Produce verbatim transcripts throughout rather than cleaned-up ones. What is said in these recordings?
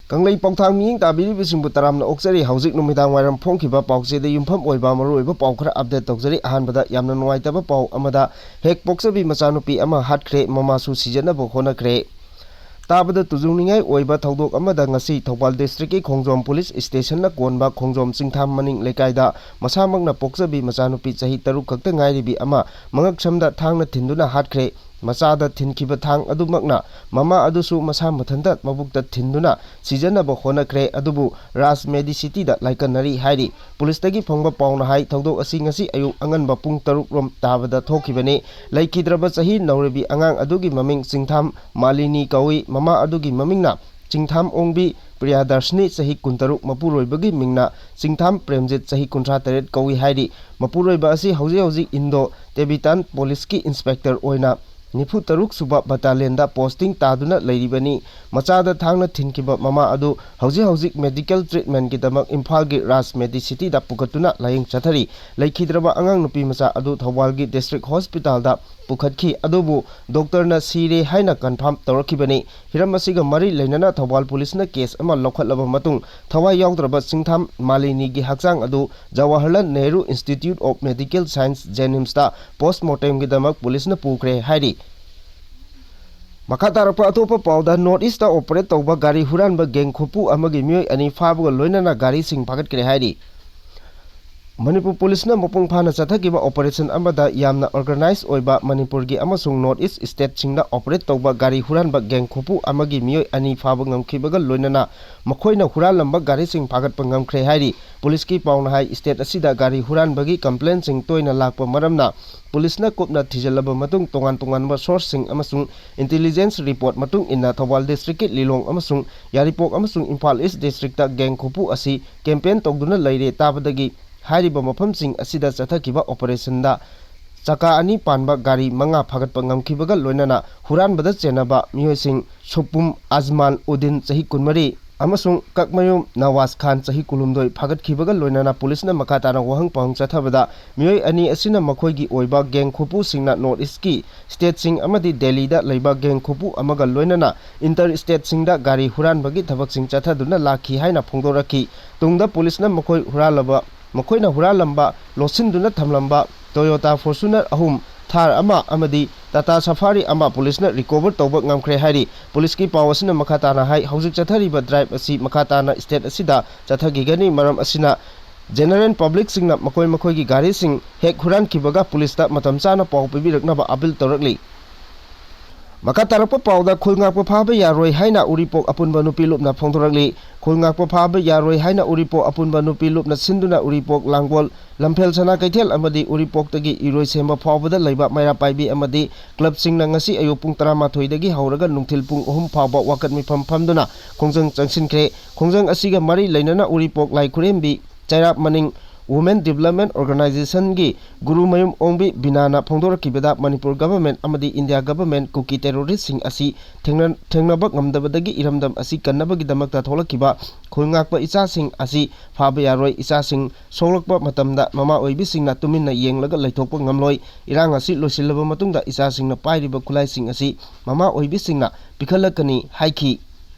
ꯀꯪꯂꯩ ꯄꯥꯎꯊꯥꯡ ꯃꯤꯠꯌꯦꯡ ꯇꯥꯕꯤꯔꯤꯕꯁꯤꯡꯕꯨ ꯇꯔꯥꯝꯅ ꯑꯣꯛꯆꯔꯤ꯫ ꯍꯧꯖꯤꯛ ꯅꯨꯃꯤꯗꯥꯡ ꯋꯥꯏꯔꯝ ꯐꯣꯡꯈꯤꯕ ꯄꯥꯎꯆꯦꯗ ꯌꯨꯝꯐꯝ ꯑꯣꯏꯕ ꯃꯔꯨꯑꯣꯏꯕ ꯄꯥꯎ ꯈꯔ ꯑꯞꯗꯦꯠ ꯇꯧꯖꯔꯤ꯫ ꯑꯍꯥꯟꯕꯗ ꯌꯥꯝꯅ ꯅꯨꯡꯉꯥꯏꯇꯕ ꯄꯥꯎ ꯑꯃꯗ, ꯍꯦꯛ ꯄꯣꯛꯆꯕꯤ ꯃꯆꯥꯅꯨꯄꯤ ꯑꯃ ꯍꯥꯠꯈ꯭ꯔꯦ, ꯃꯃꯥꯁꯨ ꯁꯤꯖꯅꯕ ꯍꯣꯠꯅꯈ꯭ꯔꯦ꯫ ꯇꯥꯕꯗ ꯇꯨꯖꯨꯡꯅꯤꯡꯉꯥꯏ ꯑꯣꯏꯕ ꯊꯧꯗꯣꯛ ꯑꯃꯗ ꯉꯁꯤ ꯊꯧꯕꯥꯜ ꯗꯤꯁꯇ꯭ꯔꯤꯛꯀꯤ ꯈꯣꯡꯖꯣꯝ ꯄꯨꯂꯤꯁ ꯁ꯭ꯇꯦꯁꯟꯅ ꯀꯣꯟꯕ ꯈꯣꯡꯖꯣꯝ ꯆꯤꯡꯊꯥꯝ ꯃꯅꯤꯡ ꯂꯩꯀꯥꯏꯗ ꯃꯁꯥꯃꯛꯅ ꯄꯣꯛꯆꯕꯤ ꯃꯆꯥꯅꯨꯄꯤ ꯆꯍꯤ ꯇꯔꯨꯛ ꯈꯛꯇ ꯉꯥꯏꯔꯤꯕꯤ ꯑꯃ ꯃꯉꯛꯁꯝꯗ ꯊꯥꯡꯅ ꯊꯤꯟꯗꯨꯅ ꯍꯥꯠꯈ꯭ꯔꯦ꯫ ꯃꯆꯥꯗ ꯊꯤꯟꯈꯤꯕ ꯊꯥꯡ ꯑꯗꯨꯃꯛꯅ ꯃꯃꯥ ꯑꯗꯨꯁꯨ ꯃꯁꯥ ꯃꯊꯟꯇ ꯃꯕꯨꯛꯇ ꯊꯤꯟꯗꯨꯅ ꯁꯤꯖꯅꯕ ꯍꯣꯠꯅꯈ꯭ꯔꯦ꯫ ꯑꯗꯨꯕꯨ ꯔꯥꯖ ꯃꯦꯗꯤꯁꯤꯇꯤꯗ ꯂꯥꯏꯀꯠꯅꯔꯤ ꯍꯥꯏꯔꯤ꯫ ꯄꯨꯂꯤꯁꯇꯒꯤ ꯐꯪꯕ ꯄꯥꯎꯅ ꯍꯥꯏ, ꯊꯧꯗꯣꯛ ꯑꯁꯤ ꯉꯁꯤ ꯑꯌꯨꯛ ꯑꯉꯟꯕ ꯄꯨꯡ ꯇꯔꯨꯛ ꯔꯣꯝ ꯇꯥꯕꯗ ꯊꯣꯛꯈꯤꯕꯅꯤ꯫ ꯂꯩꯈꯤꯗ꯭ꯔꯕ ꯆꯍꯤ ꯅꯧꯔꯤꯕꯤ ꯑꯉꯥꯡ ꯑꯗꯨꯒꯤ ꯃꯃꯤꯡ ꯆꯤꯡꯊꯥꯝ ꯃꯥꯂꯤꯅꯤ ꯀꯧꯏ꯫ ꯃꯃꯥ ꯑꯗꯨꯒꯤ ꯃꯃꯤꯡꯅ ꯆꯤꯡꯊꯥꯝ ꯑꯣꯡꯕꯤ ꯄ꯭ꯔꯤꯌꯥꯗꯔꯁꯤꯅꯤ, ꯆꯍꯤ ꯀꯨꯟꯇꯔꯨꯛ, ꯃꯄꯨꯔꯣꯏꯕꯒꯤ ꯃꯤꯡꯅ ꯆꯤꯡꯊꯥꯝ ꯄ꯭ꯔꯦꯝꯖꯤꯠ, ꯆꯍꯤ ꯀꯨꯟꯊ꯭ꯔꯥ ꯇꯔꯦꯠ ꯀꯧꯏ ꯍꯥꯏꯔꯤ꯫ ꯃꯄꯨꯔꯣꯏꯕ ꯑꯁꯤ ꯍꯧꯖꯤꯛ ꯍꯧꯖꯤꯛ ꯏꯟꯗꯣ ꯇꯦꯕꯤꯇꯥꯟ ꯄꯨꯂꯤꯁꯀꯤ ꯏꯟꯁꯄꯦꯛꯇꯔ ꯑꯣꯏꯅ ꯅꯤꯐꯨ ꯇꯔꯨꯛ ꯁꯨꯕ ꯕꯠꯇꯥꯂꯤꯌꯟꯗ ꯄꯣꯁꯇꯤꯡ ꯇꯥꯗꯨꯅ ꯂꯩꯔꯤꯕꯅꯤ꯫ ꯃꯆꯥꯗ ꯊꯥꯡꯅ ꯊꯤꯟꯈꯤꯕ ꯃꯃꯥ ꯑꯗꯨ ꯍꯧꯖꯤꯛ ꯍꯧꯖꯤꯛ ꯃꯦꯗꯤꯀꯦꯜ ꯇ꯭ꯔꯤꯠꯃꯦꯟꯒꯤꯗꯃꯛ ꯏꯝꯐꯥꯜꯒꯤ ꯔꯥꯖ ꯃꯦꯗꯤꯁꯤꯇꯤꯗ ꯄꯨꯈꯠꯇꯨꯅ ꯂꯥꯌꯦꯡ ꯆꯠꯊꯔꯤ꯫ ꯂꯩꯈꯤꯗ꯭ꯔꯕ ꯑꯉꯥꯡ ꯅꯨꯄꯤ ꯃꯆꯥ ꯑꯗꯨ ꯊꯧꯕꯥꯜꯒꯤ ꯗꯤꯁꯇ꯭ꯔꯤꯛ ꯍꯣꯁꯄꯤꯇꯥꯜꯗ ꯄꯨꯈꯠꯈꯤ꯫ ꯑꯗꯨꯕꯨ ꯗꯣꯛꯇꯔꯅ ꯁꯤꯔꯦ ꯍꯥꯏꯅ ꯀꯟꯐꯥꯔꯝ ꯇꯧꯔꯛꯈꯤꯕꯅꯤ꯫ ꯍꯤꯔꯝ ꯑꯁꯤꯒ ꯃꯔꯤ ꯂꯩꯅꯅ ꯊꯧꯕꯥꯜ ꯄꯨꯂꯤꯁꯅ ꯀꯦꯁ ꯑꯃ ꯂꯧꯈꯠꯂꯕ ꯃꯇꯨꯡ, ꯊꯋꯥꯏ ꯌꯥꯎꯗ꯭ꯔꯕ ꯆꯤꯡꯊꯥꯝ ꯃꯥꯂꯤꯅꯤꯒꯤ ꯍꯛꯆꯥꯡ ꯑꯗꯨ Jawaharlal Nehru institute of medical science, ꯖꯦꯅꯤꯝꯁꯇ ꯄꯣꯁꯃꯣꯔꯇꯦꯝꯒꯤꯗꯃꯛ ꯄꯨꯂꯤꯁꯅ ꯄꯨꯈ꯭ꯔꯦ ꯍꯥꯏꯔꯤ꯫ ꯃꯈꯥ ꯇꯥꯔꯛꯄ ꯑꯇꯣꯞꯄ ꯄꯥꯎꯗ, ꯅꯣꯔꯠ ꯏꯁꯇ ꯑꯣꯄꯔꯦꯠ ꯇꯧꯕ ꯒꯥꯔꯤ ꯍꯨꯔꯥꯟꯕ ꯒꯦꯡ ꯈꯨꯄꯨ ꯑꯃꯒꯤ ꯃꯤꯑꯣꯏ ꯑꯅꯤ ꯐꯥꯕꯒ ꯂꯣꯏꯅꯅ ꯒꯥꯔꯤꯁꯤꯡ ꯐꯥꯒꯠꯈ꯭ꯔꯦ ꯍꯥꯏꯔꯤ꯫ ꯃꯅꯤꯄꯨꯔ ꯄꯨꯂꯤꯁꯅ ꯃꯄꯨꯡ ꯐꯥꯅ ꯆꯠꯊꯈꯤꯕ ꯑꯣꯄꯔꯦꯁꯟ ꯑꯃꯗ ꯌꯥꯝꯅ ꯑꯣꯔꯒꯅꯥꯏꯖ ꯑꯣꯏꯕ ꯃꯅꯤꯄꯨꯔꯒꯤ ꯑꯃꯁꯨꯡ ꯅꯣꯔꯠ ꯏꯁ ꯁ꯭ꯇꯦꯠꯁꯤꯡꯗ ꯑꯣꯄꯔꯦꯠ ꯇꯧꯕ ꯒꯥꯔꯤ ꯍꯨꯔꯥꯟꯕ ꯒꯦꯡ ꯈꯨꯄꯨ ꯑꯃꯒꯤ ꯃꯤꯑꯣꯏ ꯑꯅꯤ ꯐꯥꯕ ꯉꯝꯈꯤꯕꯒ ꯂꯣꯏꯅꯅ ꯃꯈꯣꯏꯅ ꯍꯨꯔꯥꯟꯂꯝꯕ ꯒꯥꯔꯤꯁꯤꯡ ꯐꯥꯒꯠꯄ ꯉꯝꯈ꯭ꯔꯦ ꯍꯥꯏꯔꯤ꯫ ꯄꯨꯂꯤꯁꯀꯤ ꯄꯥꯎꯅ ꯍꯥꯏ, ꯁ꯭ꯇꯦꯠ ꯑꯁꯤꯗ ꯒꯥꯔꯤ ꯍꯨꯔꯥꯟꯕꯒꯤ ꯀꯝꯄ꯭ꯂꯦꯟꯁꯤꯡ ꯇꯣꯏꯅ ꯂꯥꯛꯄ ꯃꯔꯝꯅ ꯄꯨꯂꯤꯁꯅ ꯀꯨꯞꯅ ꯊꯤꯖꯤꯜꯂꯕ ꯃꯇꯨꯡ ꯇꯣꯉꯥꯟ ꯇꯣꯉꯥꯟꯕ ꯁꯣꯔꯁꯁꯤꯡ ꯑꯃꯁꯨꯡ ꯏꯟꯇꯦꯂꯤꯖꯦꯟꯁ ꯔꯤꯄꯣꯔꯠ ꯃꯇꯨꯡ ꯏꯟꯅ ꯊꯧꯕꯥꯜ ꯗꯤꯁꯇ꯭ꯔꯤꯛꯀꯤ ꯂꯤꯂꯣꯡ ꯑꯃꯁꯨꯡ ꯌꯥꯏꯔꯤꯄꯣꯛ ꯑꯃꯁꯨꯡ ꯏꯝꯐꯥꯜ ꯏꯁ ꯗꯤꯁꯇ꯭ꯔꯤꯛꯇ ꯒꯦꯡ ꯈꯨꯄꯨ ꯑꯁꯤ ꯀꯦꯝꯄꯦꯟ ꯇꯧꯗꯨꯅ ꯂꯩꯔꯦ꯫ ꯇꯥꯕꯗꯒꯤ ꯍꯥꯏꯔꯤꯕ ꯃꯐꯝꯁꯤꯡ ꯑꯁꯤꯗ ꯆꯠꯊꯈꯤꯕ ꯑꯣꯄꯔꯦꯁꯟꯗ ꯆꯀꯥ ꯑꯅꯤ ꯄꯥꯟꯕ ꯒꯥꯔꯤ ꯃꯉꯥ ꯐꯥꯒꯠꯄ ꯉꯝꯈꯤꯕꯒ ꯂꯣꯏꯅꯅ ꯍꯨꯔꯥꯟꯕꯗ ꯆꯦꯟꯅꯕ ꯃꯤꯑꯣꯏꯁꯤꯡ ꯁꯣꯄꯨꯝ ꯑꯖꯃꯥꯟ ꯎꯗꯤꯟ, ꯆꯍꯤ ꯀꯨꯟꯃꯔꯤ, ꯑꯃꯁꯨꯡ ꯀꯛꯃꯌꯨꯝ ꯅꯋꯥꯖ ꯈꯥꯟ, ꯆꯍꯤ ꯀꯨꯟꯍꯨꯝꯗꯣꯏ, ꯐꯥꯒꯠꯈꯤꯕꯒ ꯂꯣꯏꯅꯅ ꯄꯨꯂꯤꯁꯅ ꯃꯈꯥ ꯇꯥꯅ ꯋꯥꯍꯪ ꯄꯥꯎꯍꯪ ꯆꯠꯊꯕꯗ, ꯃꯤꯑꯣꯏ ꯑꯅꯤ ꯑꯁꯤꯅ ꯃꯈꯣꯏꯒꯤ ꯑꯣꯏꯕ ꯒꯦꯡ ꯈꯨꯄꯨꯁꯤꯡꯅ ꯅꯣꯔꯠ ꯏꯁꯀꯤ ꯁ꯭ꯇꯦꯠꯁꯤꯡ ꯑꯃꯗꯤ ꯗꯦꯜꯂꯤꯗ ꯂꯩꯕ ꯒꯦꯡ ꯈꯨꯄꯨ ꯑꯃꯒ ꯂꯣꯏꯅꯅ ꯏꯟꯇꯔ ꯁ꯭ꯇꯦꯠꯁꯤꯡꯗ ꯒꯥꯔꯤ ꯍꯨꯔꯥꯟꯕꯒꯤ ꯊꯕꯛꯁꯤꯡ ꯆꯠꯊꯗꯨꯅ ꯂꯥꯛꯈꯤ ꯍꯥꯏꯅ ꯐꯣꯡꯗꯣꯔꯛꯈꯤ꯫ ꯇꯨꯡꯗ ꯄꯨꯂꯤꯁꯅ ꯃꯈꯣꯏ ꯍꯨꯔꯥꯜꯂꯕ, ꯃꯈꯣꯏꯅ ꯍꯨꯔꯥꯜꯂꯝꯕ, ꯂꯣꯠꯁꯤꯟꯗꯨꯅ ꯊꯝꯂꯝꯕ Toyota Fortuner ꯑꯍꯨꯝ, Thar ꯑꯃ ꯑꯃꯗꯤ Tata Safari ꯑꯃ ꯄꯨꯂꯤꯁꯅ recover ꯇꯧꯕ ꯉꯝꯈ꯭ꯔꯦ ꯍꯥꯏꯔꯤ꯫ ꯄꯨꯂꯤꯁꯀꯤ ꯄꯥꯎ ꯑꯁꯤꯅ ꯃꯈꯥ ꯇꯥꯅ ꯍꯥꯏ, ꯍꯧꯖꯤꯛ ꯆꯠꯊꯔꯤꯕ drive ꯑꯁꯤ ꯃꯈꯥ ꯇꯥꯅ ꯁ꯭ꯇꯦꯠ ꯑꯁꯤꯗ ꯆꯠꯊꯈꯤꯒꯅꯤ꯫ ꯃꯔꯝ ꯑꯁꯤꯅ general publicꯁꯤꯡꯅ ꯃꯈꯣꯏ ꯃꯈꯣꯏꯒꯤ ꯒꯥꯔꯤꯁꯤꯡ ꯍꯦꯛ ꯍꯨꯔꯥꯟꯈꯤꯕꯒ ꯄꯨꯂꯤꯁꯇ ꯃꯇꯝ ꯆꯥꯅ ꯄꯥꯎ ꯄꯤꯕꯤꯔꯛꯅꯕ appeal ꯇꯧꯔꯛꯂꯤ꯫ ꯃꯈꯥ ꯇꯥꯔꯛꯄ ꯄꯥꯎꯗ, ꯈꯨꯜ ꯉꯥꯛꯄ ꯐꯥꯕ ꯌꯥꯔꯣꯏ ꯍꯥꯏꯅ ꯎꯔꯤꯄꯣꯛ ꯑꯄꯨꯟꯕ ꯅꯨꯄꯤ ꯂꯨꯞꯅ ꯐꯣꯡꯗꯣꯔꯛꯂꯤ꯫ ꯈꯨꯜ ꯉꯥꯛꯄ ꯐꯥꯕ ꯌꯥꯔꯣꯏ ꯍꯥꯏꯅ ꯎꯔꯤꯄꯣꯛ ꯑꯄꯨꯟꯕ ꯅꯨꯄꯤ ꯂꯨꯞꯅ ꯁꯤꯟꯗꯨꯅ ꯎꯔꯤꯄꯣꯛ ꯂꯥꯡꯒꯣꯜ, ꯂꯝꯐꯦꯜ ꯁꯅꯥ ꯀꯩꯊꯦꯜ ꯑꯃꯗꯤ ꯎꯔꯤꯄꯣꯛꯇꯒꯤ ꯏꯔꯣꯏꯁꯦꯝꯕ ꯐꯥꯎꯕꯗ ꯂꯩꯕ ꯃꯩꯔꯥ ꯄꯥꯏꯕꯤ ꯑꯃꯗꯤ clubꯁꯤꯡꯅ ꯉꯁꯤ ꯑꯌꯨꯛ ꯄꯨꯡ ꯇꯔꯥꯃꯥꯊꯣꯏꯗꯒꯤ ꯍꯧꯔꯒ ꯅꯨꯡꯊꯤꯜ ꯄꯨꯡ ꯑꯍꯨꯝ ꯐꯥꯎꯕ ꯋꯥꯀꯠ ꯃꯤꯐꯝ ꯐꯝꯗꯨꯅ ꯈꯣꯡꯖꯪ ꯆꯪꯁꯤꯟꯈ꯭ꯔꯦ꯫ ꯈꯣꯡꯖꯪ ꯑꯁꯤꯒ ꯃꯔꯤ ꯂꯩꯅꯅ ꯎꯔꯤꯄꯣꯛ ꯂꯥꯏꯈꯨꯔꯦꯝꯕꯤ ꯆꯩꯔꯥꯞ ꯃꯅꯤꯡ Women Development Organizationꯒꯤ ꯒꯨꯔꯨꯃꯌꯨꯝ ꯑꯣꯡꯕꯤ ꯕꯤꯅꯥꯅ ꯐꯣꯡꯗꯣꯔꯛꯈꯤꯕꯗ, ꯃꯅꯤꯄꯨꯔ government ꯑꯃꯗꯤ ꯏꯟꯗꯤꯌꯥ government ꯀꯨꯀꯤ terroristꯁꯤꯡ ꯑꯁꯤ ꯊꯦꯡꯅ-, ꯊꯦꯡꯅꯕ ꯉꯝꯗꯕꯗꯒꯤ ꯏꯔꯝꯗꯝ ꯑꯁꯤ ꯀꯟꯅꯕꯒꯤꯗꯃꯛꯇ ꯊꯣꯛꯂꯛꯈꯤꯕ ꯈꯨꯜ ꯉꯥꯛꯄ ꯏꯆꯥꯁꯤꯡ ꯑꯁꯤ ꯐꯥꯕ ꯌꯥꯔꯣꯏ꯫ ꯏꯆꯥꯁꯤꯡ ꯁꯣꯛꯂꯛꯄ ꯃꯇꯝꯗ ꯃꯃꯥ ꯑꯣꯏꯕꯤꯁꯤꯡꯅ ꯇꯨꯃꯤꯟꯅ ꯌꯦꯡꯂꯒ ꯂꯩꯊꯣꯛꯄ ꯉꯝꯂꯣꯏ꯫ ꯏꯔꯥꯡ ꯑꯁꯤ ꯂꯣꯏꯁꯤꯜꯂꯕ ꯃꯇꯨꯡꯗ ꯏꯆꯥꯁꯤꯡꯅ ꯄꯥꯏꯔꯤꯕ ꯈꯨꯠꯂꯥꯏꯁꯤꯡ ꯑꯁꯤ ꯃꯃꯥ ꯑꯣꯏꯕꯤꯁꯤꯡꯅ ꯄꯤꯈꯠꯂꯛꯀꯅꯤ ꯍꯥꯏꯈꯤ꯫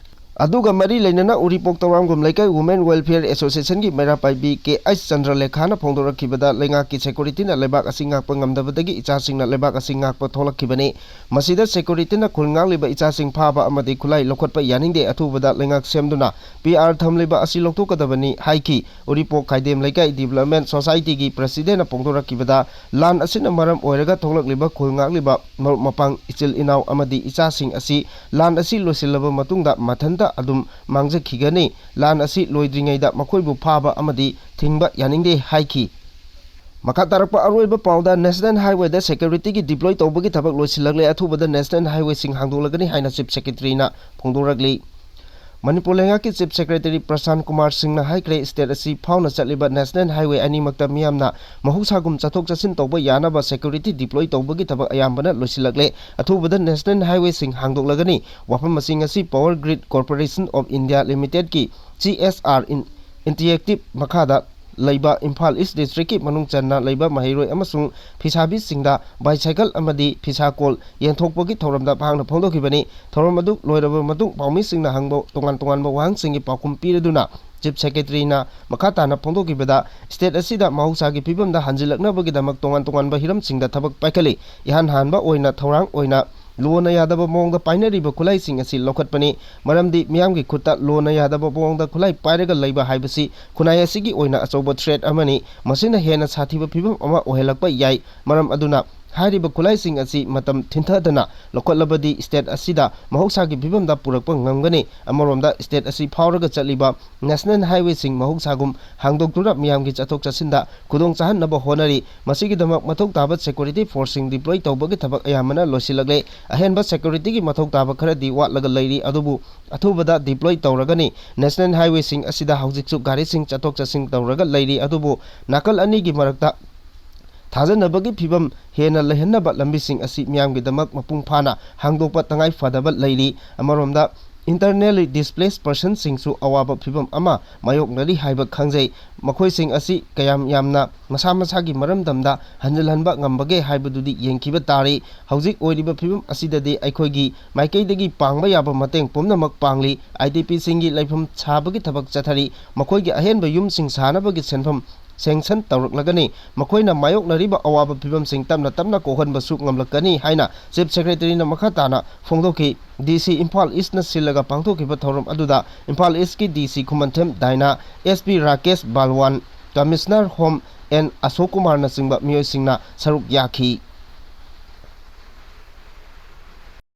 ꯑꯗꯨꯒ ꯃꯔꯤ ꯂꯩꯅꯅ ꯎꯔꯤꯄꯣꯛ ꯇꯧꯔꯥꯝꯒꯨꯝ ꯂꯩꯀꯥꯏ Women Welfare Associationꯒꯤ ꯃꯩꯔꯥ ꯄꯥꯏꯕꯤ ꯀꯦ ꯑꯩꯆ ꯆꯟꯗ꯭ꯔꯂꯦꯈꯥꯅ ꯐꯣꯡꯗꯣꯔꯛꯈꯤꯕꯗ, ꯂꯩꯉꯥꯛꯀꯤ securityꯅ ꯂꯩꯕꯥꯛ ꯑꯁꯤ ꯉꯥꯛꯄ ꯉꯝꯗꯕꯗꯒꯤ ꯏꯆꯥꯁꯤꯡꯅ ꯂꯩꯕꯥꯛ ꯑꯁꯤ ꯉꯥꯛꯄ ꯊꯣꯛꯂꯛꯈꯤꯕꯅꯤ꯫ ꯃꯁꯤꯗ securityꯅ ꯈꯨꯜ ꯉꯥꯛꯂꯤꯕ ꯏꯆꯥꯁꯤꯡ ꯐꯥꯕ ꯑꯃꯗꯤ ꯈꯨꯠꯂꯥꯏ ꯂꯧꯈꯠꯄ ꯌꯥꯅꯤꯡꯗꯦ꯫ ꯑꯊꯨꯕꯗ ꯂꯩꯉꯥꯛ ꯁꯦꯝꯗꯨꯅ P R ꯊꯝꯂꯤꯕ ꯑꯁꯤ ꯂꯧꯊꯣꯛꯀꯗꯕꯅꯤ ꯍꯥꯏꯈꯤ꯫ ꯎꯔꯤꯄꯣꯛ ꯈꯥꯏꯗꯦꯝ ꯂꯩꯀꯥꯏ Development Societyꯒꯤ presidentꯅ ꯐꯣꯡꯗꯣꯔꯛꯈꯤꯕꯗ, ꯂꯥꯟ ꯑꯁꯤꯅ ꯃꯔꯝ ꯑꯣꯏꯔꯒ ꯊꯣꯛꯂꯛꯂꯤꯕ ꯈꯨꯜ ꯉꯥꯛꯂꯤꯕ ꯃꯔꯨꯞ ꯃꯄꯥꯡ, ꯏꯆꯤꯜ ꯏꯅꯥꯎ ꯑꯃꯗꯤ ꯏꯆꯥꯁꯤꯡ ꯑꯁꯤ ꯂꯥꯟ ꯑꯁꯤ ꯂꯣꯏꯁꯤꯜꯂꯕ ꯃꯇꯨꯡꯗ ꯃꯊꯟꯇ ꯑꯗꯨꯝ ꯃꯥꯡꯖꯈꯤꯒꯅꯤ꯫ ꯂꯥꯟ ꯑꯁꯤ ꯂꯣꯏꯗ꯭ꯔꯤꯉꯩꯗ ꯃꯈꯣꯏꯕꯨ ꯐꯥꯕ ꯑꯃꯗꯤ ꯊꯤꯡꯕ ꯌꯥꯅꯤꯡꯗꯦ ꯍꯥꯏꯈꯤ꯫ ꯃꯈꯥ ꯇꯥꯔꯛꯄ ꯑꯔꯣꯏꯕ ꯄꯥꯎꯗ, National Highwayꯗ securityꯒꯤ deploy ꯇꯧꯕꯒꯤ ꯊꯕꯛ ꯂꯣꯏꯁꯤꯜꯂꯛꯂꯦ꯫ ꯑꯊꯨꯕꯗ National Highwayꯁꯤꯡ ꯍꯥꯡꯗꯣꯛꯂꯒꯅꯤ ꯍꯥꯏꯅ Chief Secretaryꯅ ꯐꯣꯡꯗꯣꯔꯛꯂꯤ꯫ ꯃꯅꯤꯄꯨꯔ ꯂꯩꯉꯥꯛꯀꯤ Chief Secretary ꯄ꯭ꯔꯁꯥꯟ ꯀꯨꯃꯥꯔ ꯁꯤꯡꯅ ꯍꯥꯏꯈ꯭ꯔꯦ, state ꯑꯁꯤ ꯐꯥꯎꯅ ꯆꯠꯂꯤꯕ National Highway ꯑꯅꯤꯃꯛꯇ ꯃꯤꯌꯥꯝꯅ ꯃꯍꯧꯁꯥꯒꯨꯝ ꯆꯠꯊꯣꯛ ꯆꯠꯁꯤꯟ ꯇꯧꯕ ꯌꯥꯅꯕ security deploy ꯇꯧꯕꯒꯤ ꯊꯕꯛ ꯑꯌꯥꯝꯕꯅ ꯂꯣꯏꯁꯤꯜꯂꯛꯂꯦ꯫ ꯑꯊꯨꯕꯗ National Highwayꯁꯤꯡ ꯍꯥꯡꯗꯣꯛꯂꯒꯅꯤ꯫ ꯋꯥꯐꯝ ꯑꯁꯤ ꯉꯁꯤ Power Grid Corporation of India Limitedꯀꯤ, G S R, in-, Interactive ꯃꯈꯥꯗ ꯂꯩꯕ ꯏꯝꯐꯥꯜ East Districtꯀꯤ ꯃꯅꯨꯡ ꯆꯟꯅ ꯂꯩꯕ ꯃꯍꯩꯔꯣꯏ ꯑꯃꯁꯨꯡ ꯐꯤꯁꯥꯕꯤꯁꯤꯡꯗ bicycle ꯑꯃꯗꯤ ꯐꯤꯁꯥꯀꯣꯜ ꯌꯦꯟꯊꯣꯛꯄꯒꯤ ꯊꯧꯔꯝꯗ ꯃꯍꯥꯛꯅ ꯐꯣꯡꯗꯣꯛꯈꯤꯕꯅꯤ꯫ ꯊꯧꯔꯝ ꯑꯗꯨ ꯂꯣꯏꯔꯕ ꯃꯇꯨꯡ ꯄꯥꯎꯃꯤꯁꯤꯡꯅ ꯍꯪꯕ ꯇꯣꯉꯥꯟ ꯇꯣꯉꯥꯟꯕ ꯋꯥꯍꯪꯁꯤꯡꯒꯤ ꯄꯥꯎꯈꯨꯝ ꯄꯤꯔꯗꯨꯅ Chief Secretaryꯅ ꯃꯈꯥ ꯇꯥꯅ ꯐꯣꯡꯗꯣꯛꯈꯤꯕꯗ, state ꯑꯁꯤꯗ ꯃꯍꯧꯁꯥꯒꯤ ꯐꯤꯕꯝꯗ ꯍꯟꯖꯤꯜꯂꯛꯅꯕꯒꯤꯗꯃꯛ ꯇꯣꯉꯥꯟ ꯇꯣꯉꯥꯟꯕ ꯍꯤꯔꯝꯁꯤꯡꯗ ꯊꯕꯛ ꯄꯥꯏꯈꯠꯂꯤ꯫ ꯏꯍꯥꯟ ꯍꯥꯟꯕ ꯑꯣꯏꯅ ꯊꯧꯔꯥꯡ ꯑꯣꯏꯅ ꯂꯣꯅ ꯌꯥꯗꯕ ꯃꯑꯣꯡꯗ ꯄꯥꯏꯅꯔꯤꯕ ꯈꯨꯠꯂꯥꯏꯁꯤꯡ ꯑꯁꯤ ꯂꯧꯈꯠꯄꯅꯤ꯫ ꯃꯔꯝꯗꯤ ꯃꯤꯌꯥꯝꯒꯤ ꯈꯨꯠꯇ ꯂꯣꯅ ꯌꯥꯗꯕ ꯃꯑꯣꯡꯗ ꯈꯨꯠꯂꯥꯏ ꯄꯥꯏꯔꯒ ꯂꯩꯕ ꯍꯥꯏꯕꯁꯤ ꯈꯨꯟꯅꯥꯏ ꯑꯁꯤꯒꯤ ꯑꯣꯏꯅ ꯑꯆꯧꯕ threat ꯑꯃꯅꯤ꯫ ꯃꯁꯤꯅ ꯍꯦꯟꯅ ꯁꯥꯊꯤꯕ ꯐꯤꯕꯝ ꯑꯃ ꯑꯣꯏꯍꯜꯂꯛꯄ ꯌꯥꯏ꯫ ꯃꯔꯝ ꯑꯗꯨꯅ ꯍꯥꯏꯔꯤꯕ ꯈꯨꯠꯂꯥꯏꯁꯤꯡ ꯑꯁꯤ ꯃꯇꯝ ꯊꯤꯟꯊꯗꯅ ꯂꯧꯈꯠꯂꯕꯗꯤ state ꯑꯁꯤꯗ ꯃꯍꯧꯁꯥꯒꯤ ꯐꯤꯕꯝꯗ ꯄꯨꯔꯛꯄ ꯉꯝꯒꯅꯤ꯫ ꯑꯃꯔꯣꯝꯗ state ꯑꯁꯤ ꯐꯥꯎꯔꯒ ꯆꯠꯂꯤꯕ National Highwayꯁꯤꯡ ꯃꯍꯧꯁꯥꯒꯨꯝ ꯍꯥꯡꯗꯣꯛꯇꯨꯅ ꯃꯤꯌꯥꯝꯒꯤ ꯆꯠꯊꯣꯛ ꯆꯠꯁꯤꯟꯗ ꯈꯨꯗꯣꯡ ꯆꯥꯍꯟꯅꯕ ꯍꯣꯠꯅꯔꯤ꯫ ꯃꯁꯤꯒꯤꯗꯃꯛ ꯃꯊꯧ ꯇꯥꯕ security forceꯁꯤꯡ deploy ꯇꯧꯕꯒꯤ ꯊꯕꯛ ꯑꯌꯥꯝꯕꯅ ꯂꯣꯏꯁꯤꯜꯂꯛꯂꯦ꯫ ꯑꯍꯦꯟꯕ securityꯒꯤ ꯃꯊꯧ ꯇꯥꯕ ꯈꯔꯗꯤ ꯋꯥꯠꯂꯒ ꯂꯩꯔꯤ, ꯑꯗꯨꯕꯨ ꯑꯊꯨꯕꯗ deploy ꯇꯧꯔꯒꯅꯤ꯫ National Highwayꯁꯤꯡ ꯑꯁꯤꯗ ꯍꯧꯖꯤꯛꯁꯨ ꯒꯥꯔꯤꯁꯤꯡ ꯆꯠꯊꯣꯛ ꯆꯠꯁꯤꯟ ꯇꯧꯔꯒ ꯂꯩꯔꯤ, ꯑꯗꯨꯕꯨ ꯅꯥꯀꯜ ꯑꯅꯤꯒꯤ ꯃꯔꯛꯇ ꯊꯥꯖꯅꯕꯒꯤ ꯐꯤꯕꯝ ꯍꯦꯟꯅ ꯂꯩꯍꯟꯅꯕ ꯂꯝꯕꯤꯁꯤꯡ ꯑꯁꯤ ꯃꯤꯌꯥꯝꯒꯤꯗꯃꯛ ꯃꯄꯨꯡ ꯐꯥꯅ ꯍꯥꯡꯗꯣꯛꯄ ꯇꯉꯥꯏ ꯐꯗꯕ ꯂꯩꯔꯤ꯫ ꯑꯃꯔꯣꯝꯗ, internally displaced personꯁꯤꯡꯁꯨ ꯑꯋꯥꯕ ꯐꯤꯕꯝ ꯑꯃ ꯃꯥꯌꯣꯛꯅꯔꯤ ꯍꯥꯏꯕ ꯈꯪꯖꯩ꯫ ꯃꯈꯣꯏꯁꯤꯡ ꯑꯁꯤ ꯀꯌꯥꯝ ꯌꯥꯝꯅ ꯃꯁꯥ ꯃꯁꯥꯒꯤ ꯃꯔꯝꯗꯝꯗ ꯍꯟꯖꯤꯜꯍꯟꯕ ꯉꯝꯕꯒꯦ ꯍꯥꯏꯕꯗꯨꯗꯤ ꯌꯦꯡꯈꯤꯕ ꯇꯥꯔꯤ꯫ ꯍꯧꯖꯤꯛ ꯑꯣꯏꯔꯤꯕ ꯐꯤꯕꯝ ꯑꯁꯤꯗꯗꯤ ꯑꯩꯈꯣꯏꯒꯤ ꯃꯥꯏꯀꯩꯗꯒꯤ ꯄꯥꯡꯕ ꯌꯥꯕ ꯃꯇꯦꯡ ꯄꯨꯝꯅꯃꯛ ꯄꯥꯡꯂꯤ꯫ IDPꯁꯤꯡꯒꯤ ꯂꯩꯐꯝ ꯁꯥꯕꯒꯤ ꯊꯕꯛ ꯆꯠꯊꯔꯤ꯫ ꯃꯈꯣꯏꯒꯤ ꯑꯍꯦꯟꯕ ꯌꯨꯝꯁꯤꯡ ꯁꯥꯅꯕꯒꯤ ꯁꯦꯟꯐꯝ sanction ꯇꯧꯔꯛꯂꯒꯅꯤ꯫ ꯃꯈꯣꯏꯅ ꯃꯥꯌꯣꯛꯅꯔꯤꯕ ꯑꯋꯥꯕ ꯐꯤꯕꯝꯁꯤꯡ ꯇꯞꯅ ꯇꯞꯅ ꯀꯣꯛꯍꯟꯕꯁꯨ ꯉꯝꯂꯛꯀꯅꯤ ꯍꯥꯏꯅ Chief Secretaryꯅ ꯃꯈꯥ ꯇꯥꯅ ꯐꯣꯡꯗꯣꯛꯈꯤ꯫ DC ꯏꯝꯐꯥꯜ Eastꯅ ꯁꯤꯜꯂꯒ ꯄꯥꯡꯊꯣꯛꯈꯤꯕ ꯊꯧꯔꯝ ꯑꯗꯨꯗ ꯏꯝꯐꯥꯜ Eastꯀꯤ DC ꯈꯨꯃꯟꯊꯦꯝ ꯗꯥꯏꯅꯥ, SP Rakesh ꯕꯥꯜꯋꯥꯟ, Commissioner Home N ꯑꯁꯣꯛ ꯀꯨꯃꯥꯔꯅꯆꯤꯡꯕ ꯃꯤꯑꯣꯏꯁꯤꯡꯅ ꯁꯔꯨꯛ ꯌꯥꯈꯤ꯫